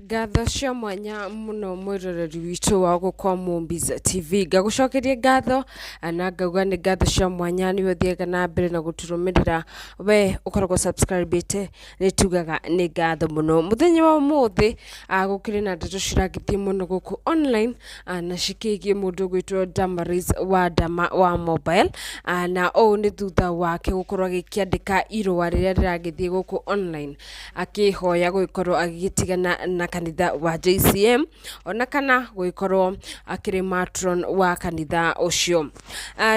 Ngatho cia mwanya mũno mwĩroreri witũ wa gũkũ Mombis TV. Ngagũcokeria ngatho na ngauga nĩ ngatho cia mwanya nĩwe ũthiaga na mbere na gũtũrũmĩrĩra, we ũkoragwo subscribe-ĩte, nĩ tugaga nĩ ngatho mũno. Mũthenya wa ũmũthĩ gũkĩrĩ na ndeto ciragĩthiĩ mũno gũkũ online na cikĩgiĩ mũndũ ũgwĩtwo Damaris wa Dama wa Mobile, na ũũ nĩ thutha wake gũkorwo agĩkĩandĩka irũa rĩrĩa rĩragĩthiĩ gũkũ online akĩhoya gũgĩkorwo agĩgĩtigana na kanitha wa JCM ona kana gũgĩkorwo akĩrĩ matron wa kanitha ũcio.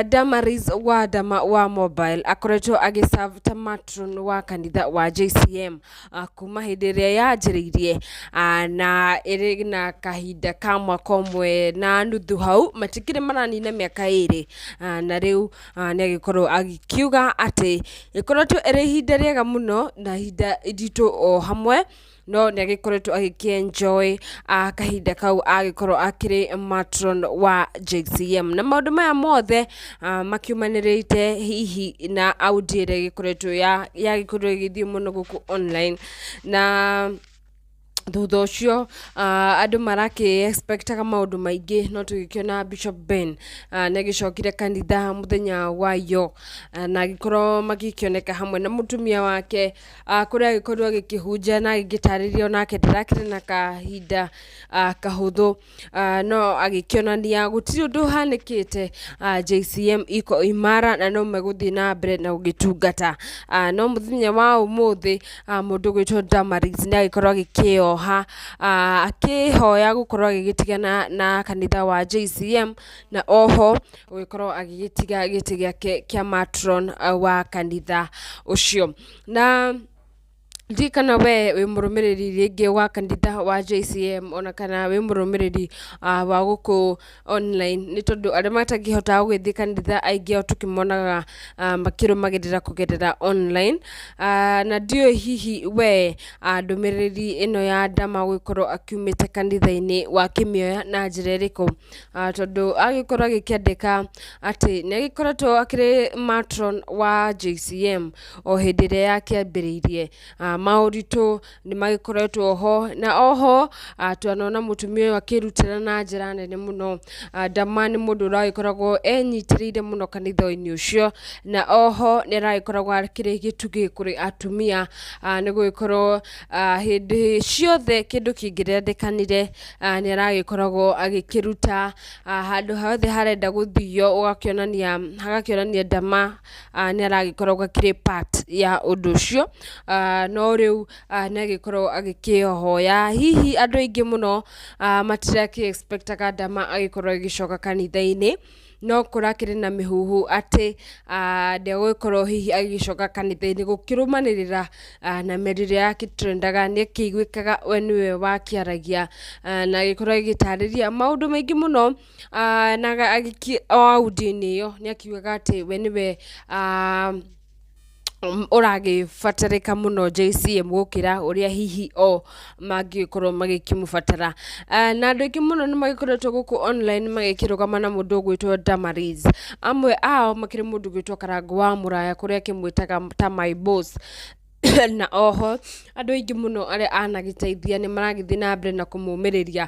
Damaris wa Dama wa Mobile akoretwo agĩ serve ta matron wa kanitha wa JCM kuma hĩndĩ ĩrĩa yanjĩrĩirie, na ĩrĩ na kahinda ka mwaka ũmwe na nuthu hau, matikĩrĩ maranina mĩaka 2, na rĩu nĩ agĩkorwo agĩkiuga atĩ ĩkoretwo ĩrĩ ihinda rĩega mũno na ihinda iritũ o hamwe, no nĩ agĩkoretwo agĩkĩ-enjoy kahinda kau agĩkorwo akĩrĩ matron wa JCM, na maũndũ maya mothe makiumanĩrĩte hihi na audio ĩrĩa ĩgĩkoretwo yagĩkorirwo ĩgĩthiĩ mũno gũkũ online. Na thutha ũcio andũ marakĩ expectaga maũndũ maingĩ, no tũgĩkĩona Bishop Ben nĩ agĩcokire kanitha mũthenya wa iyo, na agĩkorwo magĩkĩoneka hamwe na mũtumia wake, kũrĩa agĩkorirwo agĩkĩhunjia na agĩgĩtarĩria onake ndarakĩrĩ na kahinda kahũthũ, no agĩkĩonania gũtirĩ ũndũ ũhanĩkĩte, JCM iko imara na no megũthiĩ na mbere na gũgĩtungata. No mũthenya wa ũmũthĩ mũndũ ũgwĩtwo Damaris nĩ agĩkorwo agĩkĩoha akĩhoya gũkorwo agĩgĩtigana na kanitha wa JCM na oho gũgĩkorwo agĩgĩtiga gĩtĩ gĩake kĩa matron wa kanitha ũcio. Na ndiũĩ kana we wĩ mũrũmĩrĩri rĩngĩ wa kanitha wa JCM ona kana wĩ mũrũmĩrĩri wa gũkũ online, nĩ tondũ arĩa matangĩhota gũgĩthiĩ kanitha aingĩ ao tũkĩmonaga makĩrũmagĩrĩra kũgerera online. Na ndiũĩ hihi we ndũmĩrĩri ĩno ya Dama gũgĩkorwo akiumĩte kanitha-inĩ wakĩmĩoya na njĩra ĩrĩkũ, tondũ agĩkorwo agĩkĩandĩka atĩ nĩ agĩkoretwo akĩrĩ matron wa JCM o hĩndĩ ĩrĩa yakĩambĩrĩirie, maũritũ nĩ magĩkoretwo ho, na oho twanona mũtumia ũyũ akĩrutĩra na njĩra nene mũno. Dama nĩ mũndũ ũragĩkoragwo enyitĩrĩire mũno kanitha-inĩ ũcio, na oho nĩ aragĩkoragwo akĩrĩ gĩtugĩ kũrĩ atumia, nĩ gũgĩkorwo hĩndĩ ciothe kĩndũ kĩngĩrendekanire nĩ aragĩkoragwo agĩkĩruta, handũ hothe harenda gũthio ũgakĩonania hagakĩonania Dama nĩ aragĩkoragwo akĩrĩ part ya ũndũ ũcio. No rĩu nĩ agĩkorwo agĩkĩhoya, hihi andũ aingĩ mũno matirakĩ expectaga Dama agĩkorwo agĩcoka kanitha-inĩ, no kũrakĩrĩ na mĩhuhu atĩ ndegũgĩkorwo hihi agĩcoka kanitha-inĩ gũkĩrũmanĩrĩra na mĩario ĩrĩa yakĩtrendaga. Nĩ akĩiguĩkaga we nĩwe wakĩaragia, na agĩkorwo agĩtarĩria maũndũ maingĩ mũno, na o audio-inĩ ĩyo nĩ akiugaga atĩ we nĩwe ũragĩbatarĩka mũno JCM gũkĩra ũrĩa hihi o mangĩkorwo magĩkĩmũbatara. Na andũ aingĩ mũno nĩ magĩkoretwo gũkũ online magĩkĩrũgama na mũndũ ũgwĩtwo Damaris, amwe ao makĩrĩ mũndũ ũgwĩtwo Karangũ wa Mũraya, kũrĩa akĩmwĩtaga ta "my boss", na oho andũ aingĩ mũno arĩa anagĩteithia nĩ maragĩthiĩ na mbere na kũmũmĩrĩria,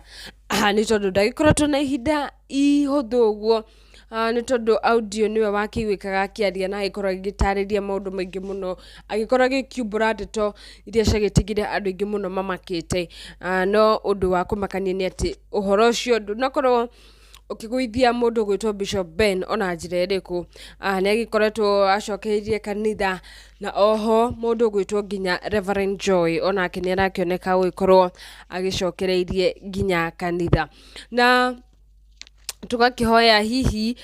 nĩ tondũ ndagĩkoretwo na ihinda ihũthũ ũguo, nĩ tondũ audio nĩwe wakĩiguĩkaga akĩaria na agĩkorwo agĩtarĩria maũndũ maingĩ mũno, agĩkorwo agĩkiumbũra ndeto iria ciagĩtigire andũ aingĩ mũno mamakĩte. No ũndũ wa kũmakania nĩ atĩ ũhoro ũcio ndũnakorwo ũkĩgũithia mũndũ ũgwĩtwo Bishop Ben ona njĩra ĩrĩkũ. Nĩ agĩkoretwo acokeirie kanitha, na oho mũndũ ũgwĩtwo nginya Reverend Joy onake nĩ arakĩoneka gũgĩkorwo agĩcokereirie nginya kanitha, na tũgakĩhoya hihi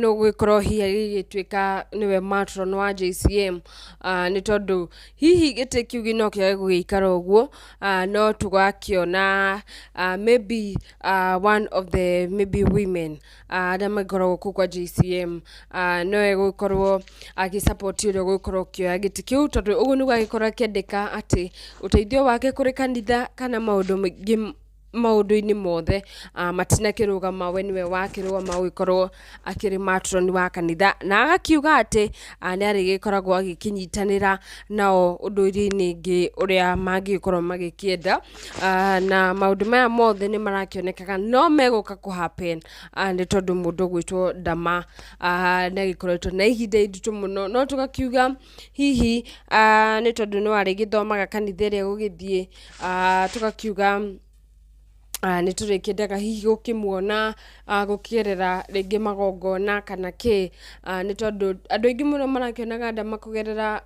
no gũgĩkorwo hihi agĩgĩtuĩka nĩwe matron wa JCM, nĩ tondũ hihi gĩtĩ kĩu no kĩage gũgĩikara ũguo, no tũgakĩona maybe one of the maybe women arĩa magĩkoragwo kũu kwa JCM no egũkorwo agĩ support ũrĩa ũgũkorwo ũkĩoya gĩtĩ kĩu, tondũ ũguo nĩguo agĩkorwo akĩandĩka atĩ ũteithio wake kũrĩ kanitha kana maũndũ maingĩ. Maũndũ-inĩ mothe matinakĩrũgama, we nĩwe wakĩrũgama gũgĩkorwo akĩrĩ matron wa kanitha, na agakiuga atĩ nĩ arĩgĩkoragwo agĩkĩnyitanĩra nao ũndũire-inĩ ingĩ ũrĩa mangĩgĩkorwo magĩkĩenda. Na maũndũ maya mothe nĩ marakĩonekaga no megũka kũ happen, nĩ tondũ mũndũ ũgwĩtwo Dama nĩ agĩkoretwo na ihinda iritũ mũno, no tũgakiuga hihi nĩ tondũ no arĩgĩthomaga kanitha ĩrĩa egũgĩthiĩ, tũgakiuga nĩ tũrĩkĩendaga hihi gũkĩmuona gũkĩgerera rĩngĩ magongona kana kĩ, nĩ tondũ andũ aingĩ mũno marakĩonaga Dama kũgerera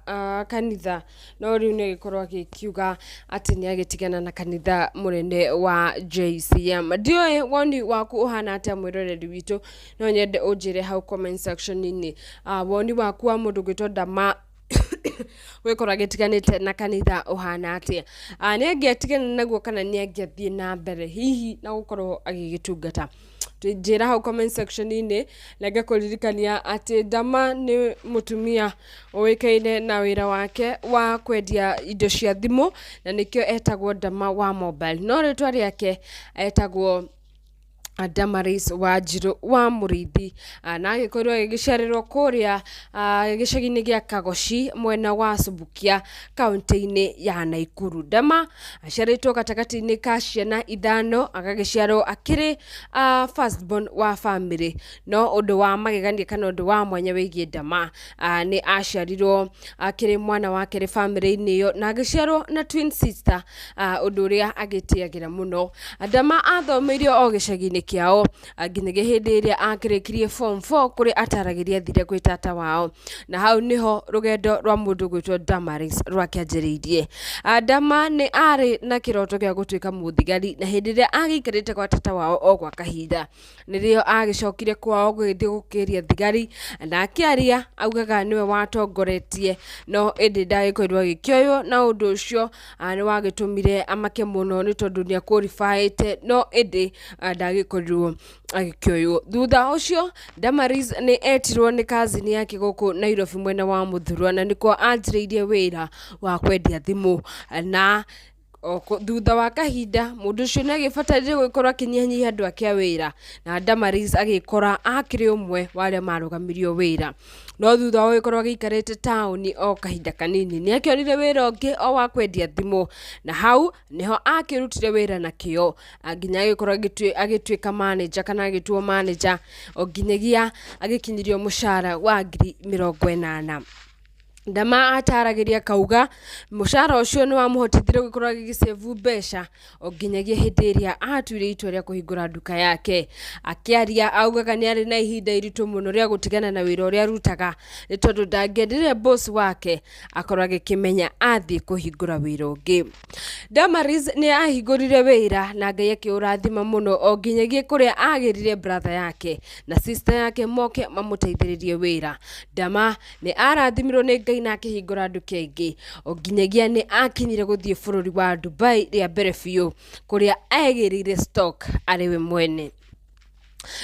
kanitha, no rĩu nĩ agĩkorwo agĩkiuga atĩ nĩ agĩtigana na kanitha mũnene wa JCM. Ndiũĩ woni waku ũhana atĩa mwĩroreri witũ, no nyende ũnjĩre hau comment section-inĩ woni waku wa mũndũ ũgwĩtwo Dama gwĩkorwo agĩtiganĩte na kanitha ũhana atĩa. Nĩ angĩatigana naguo kana nĩ angĩathiĩ na mbere hihi na gũkorwo agĩgĩtungata? Njĩra hau comment section-inĩ, na ngakũririkania atĩ Dama nĩ mũtumia ũĩkaine na wĩra wake wa kwendia indo cia thimũ, na nĩkĩo etagwo Dama wa Mobile, no rĩtwa rĩake etagwo Damaris Wanjirũ wa Mũrĩithi, na agĩkorirwo agĩgĩciarĩrwo kũrĩa gĩcagi-inĩ gĩa Kagoci, mwena wa Subukia, kaũntĩ-inĩ ya Naikuru. Dama aciarĩtwo gatagatĩ-inĩ ka ciana ithano, agagĩciarwo akĩrĩ first born wa bamĩrĩ. No ũndũ wa magegania kana ũndũ wa mwanya wĩgiĩ Dama, nĩ aciarirwo akĩrĩ mwana wa kerĩ bamĩrĩ-inĩ ĩyo, na agĩciarwo na twin sister, ũndũ ũrĩa agĩtĩagĩra mũno. Dama athomeire o gĩcagi-inĩ kĩao nginyagia hĩndĩ ĩrĩa akĩrĩkirie form 4, kũrĩa ataragĩria athire gwĩ tata wao, na hau nĩho rũgendo rwa mũndũ gwĩtwo Damaris rwakĩanjĩrĩirie. Dama nĩ arĩ na kĩroto gĩa gũtuĩka mũthigari, na hĩndĩ ĩrĩa agĩikarĩte gwa tata wao o gwa kahinda, nĩrĩo agĩcokire kwao gũgĩthiĩ gũkĩria thigari, na akĩaria augaga nĩwe watongoretie, no ĩndĩ ndagĩkorirwo agĩkĩoywo, na ũndũ ũcio nĩ wagĩtũmire amake mũno, nĩ tondũ nĩ akũribaĩte, no ĩndĩ ndagĩkorirwo agĩkĩoywo. Thutha ũcio Damaris nĩ etirwo nĩ kazini yake gũkũ Nairobi mwena wa Mũthurwa, na nĩkuo anjĩrĩirie wĩra wa kwendia thimũ, na thutha wa kahinda mũndũ ũcio nĩ agĩbatarire gũgĩkorwo akĩnyihanyihia andũ ake a wĩra, na Damaris agĩkora akĩrĩ ũmwe wa arĩa marũgamirio wĩra. No thutha wa gũgĩkorwo agĩikarĩte taũni o kahinda kanini, nĩ akĩonire wĩra ũngĩ o wa kwendia thimũ, na hau nĩho akĩrutire wĩra na kĩo nginya agĩkorwo agĩtuĩka manager, kana agĩtuo manager, o nginyagia agĩkinyirio mũcara wa 80,000. Dama ataragĩria akauga mũcara ũcio nĩ wamũhotithirie gũkorwo agĩgĩsave mbeca o nginyagia hĩndĩ ĩrĩa atuire itua rĩa kũhingũra nduka yake. Akĩaria augaga nĩ arĩ na ihinda iritũ mũno rĩa gũtigana na wĩra ũrĩa arutaga, nĩ tondũ ndangĩendire boss wake akorwo agĩkĩmenya athiĩ kũhingũra wĩra ũngĩ. Damaris nĩ ahingũrire wĩra na Ngai akĩũrathima mũno, o nginyagia kũrĩa agĩrire brother yake na sister yake moke mamũteithĩrĩrie wĩra. Dama nĩ arathimirwo nĩ Ngai na akĩhingũra nduka ĩngĩ, o nginyagia nĩ akinyire gũthiĩ bũrũri wa Dubai rĩa mbere biũ, kũrĩa egĩrĩire stock arĩ we mwene.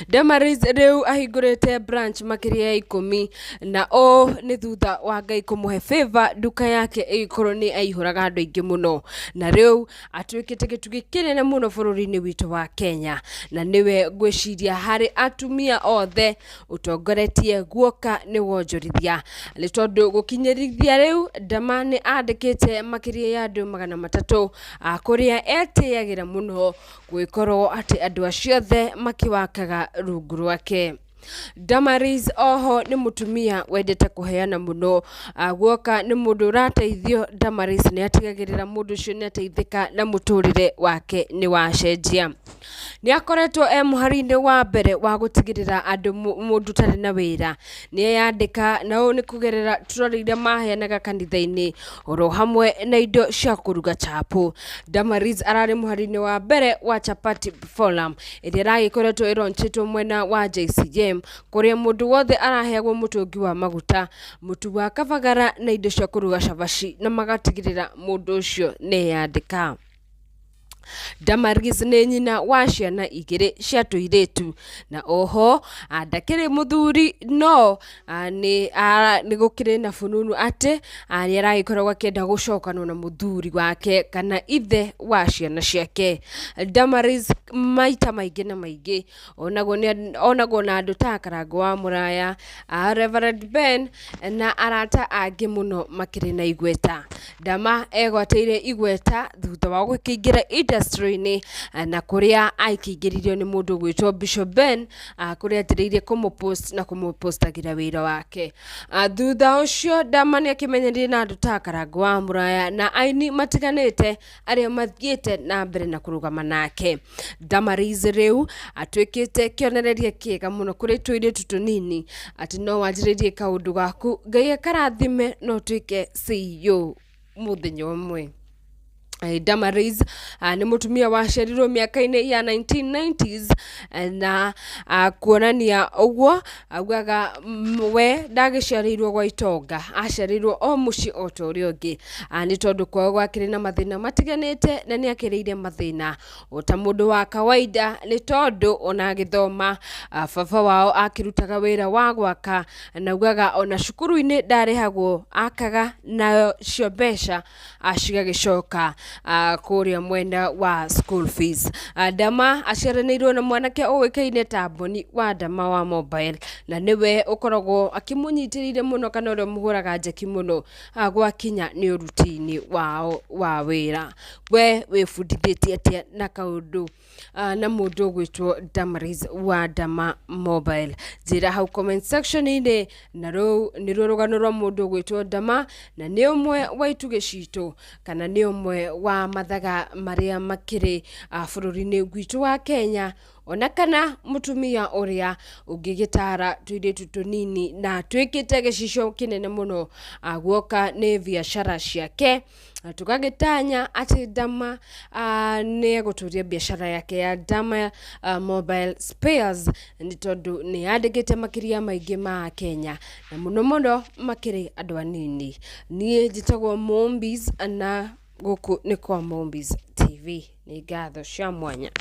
Damaris rĩu ahingũrĩte branch makĩria ya 10, na ũũ nĩ thutha wa Ngai kũmũhe favor, nduka yake ĩgĩkorwo nĩ aihũraga andũ aingĩ mũno, na rĩu atuĩkĩte gĩtugĩ kĩnene mũno bũrũri-inĩ witũ wa Kenya, na nĩwe ngwĩciria harĩ atumia othe ũtongoretie guoka nĩ wonjorithia, nĩ tondũ gũkinyĩrithia rĩu Dama nĩ andĩkĩte makĩria ya andũ 300, kũrĩa etĩagĩra mũno gũgĩkorwo atĩ andũ acio othe makĩwakaga rungu rwake. Damaris oho nĩ mũtumia wendete kũheana mũno, guoka nĩ mũndũ ũrateithio, Damaris nĩ atigagĩrĩra mũndũ ũcio nĩ ateithĩka na mũtũrĩre wake nĩ wacenjia. Nĩ akoretwo e mũhari-inĩ wa mbere wa gũtigĩrĩra andũ mũndũ ũtarĩ na wĩra nĩ eyandĩka, na ũũ nĩ kũgerera troli iria maheanaga kanitha-inĩ oro hamwe na indo cia kũruga chapo. Damaris ararĩ mũhari-inĩ wa mbere wa Chapati Forum ĩrĩa ĩragĩkoretwo ĩronchĩtwo mwena wa JCM, kũrĩa mũndũ wothe araheagwo mũtũngi wa maguta, mũtu wa kabagara na indo cia kũruga cabaci, na magatigĩrĩra mũndũ ũcio nĩ eyandĩka. Damaris nĩ nyina wa ciana igĩrĩ cia tũirĩtu na oho ndakĩrĩ mũthuri no nĩ gũkĩrĩ na fununu atĩ nĩ aragĩkoragwo akĩenda gũcokanwo na mũthuri wake kana ithe wa ciana ciake. Damaris maita maingĩ na maingĩ onagwo onagwo na andũ ta Karangũ wa Mũraya, Reverend Ben na arata angĩ mũno makĩrĩ na igweta. Dama egwatĩire igweta thutha wa gũkĩingĩra industry-inĩ na kũrĩa akĩingĩririo nĩ mũndũ ũgwĩtwo Bishop Ben, kũrĩa anjĩrĩirie kũmũ post na kũmũpostagĩra wĩra wake. Thutha ũcio Dama nĩ akĩmenyerire na andũ ta Karangũ wa Mũraya na aini matiganĩte arĩa mathiĩte na mbere na kũrũgama nake. Damaris rĩu atuĩkĩte kĩonereria kĩega mũno kũrĩ tũirĩtu tũnini atĩ no wanjĩrĩrie kaũndũ gaku Ngai akarathime no ũtuĩke CEO mũthenya ũmwe. Damaris nĩ mũtumia waciarirwo mĩaka-inĩ ya 1990s na kuonania ũguo augaga we ndagĩciarĩirwo gwa itonga, aciarĩirwo o mũciĩ o ta ũrĩa ũngĩ, nĩ tondũ kwao gwakĩrĩ na mathĩna matiganĩte na nĩ akĩrĩire mathĩna o ta mũndũ wa kawaida, nĩ tondũ ona agĩthoma baba wao akĩrutaga wĩra wa gwaka na augaga ona cukuru-inĩ ndarĩhagwo, akaga nacio mbeca cigagĩcoka kũrĩa mwena wa school fees. Dama aciaranĩirwo na mwanake ũĩkaine ta Boni wa Dama wa Mobile na nĩwe ũkoragwo akĩmũnyitĩrĩire mũno kana ũrĩa ũmũhũraga njeki mũno gwakinya nĩ ũruti-inĩ wao wa wĩra. We wĩbundithĩtie atĩa na kaũndũ na mũndũ ũgwĩtwo Damaris wa Dama Mobile? Njĩra hau comment section-inĩ. Na rũu nĩruo rũgano rwa mũndũ ũgwĩtwo Dama na nĩ ũmwe wa itugĩ citũ kana nĩ ũmwe wa mathaga marĩa makĩrĩ bũrũri-inĩ gwitũ wa Kenya, ona kana mũtumia ũrĩa ũngĩgĩtara tũirĩtu tũnini na atuĩkĩte gĩcicio kĩnene mũno guoka nĩ biacara ciake. Na tũgagĩtanya atĩ Dama nĩ egũtũria biacara yake ya Dama Mobile Spares, nĩ tondũ nĩ yandĩkĩte makĩria maingĩ ma Kenya na mũno mũno makĩrĩ andũ anini. Niĩ njĩtagwo Mombis na gũkũ nĩ kwa Mombis TV. Nĩ ngatho cia mwanya.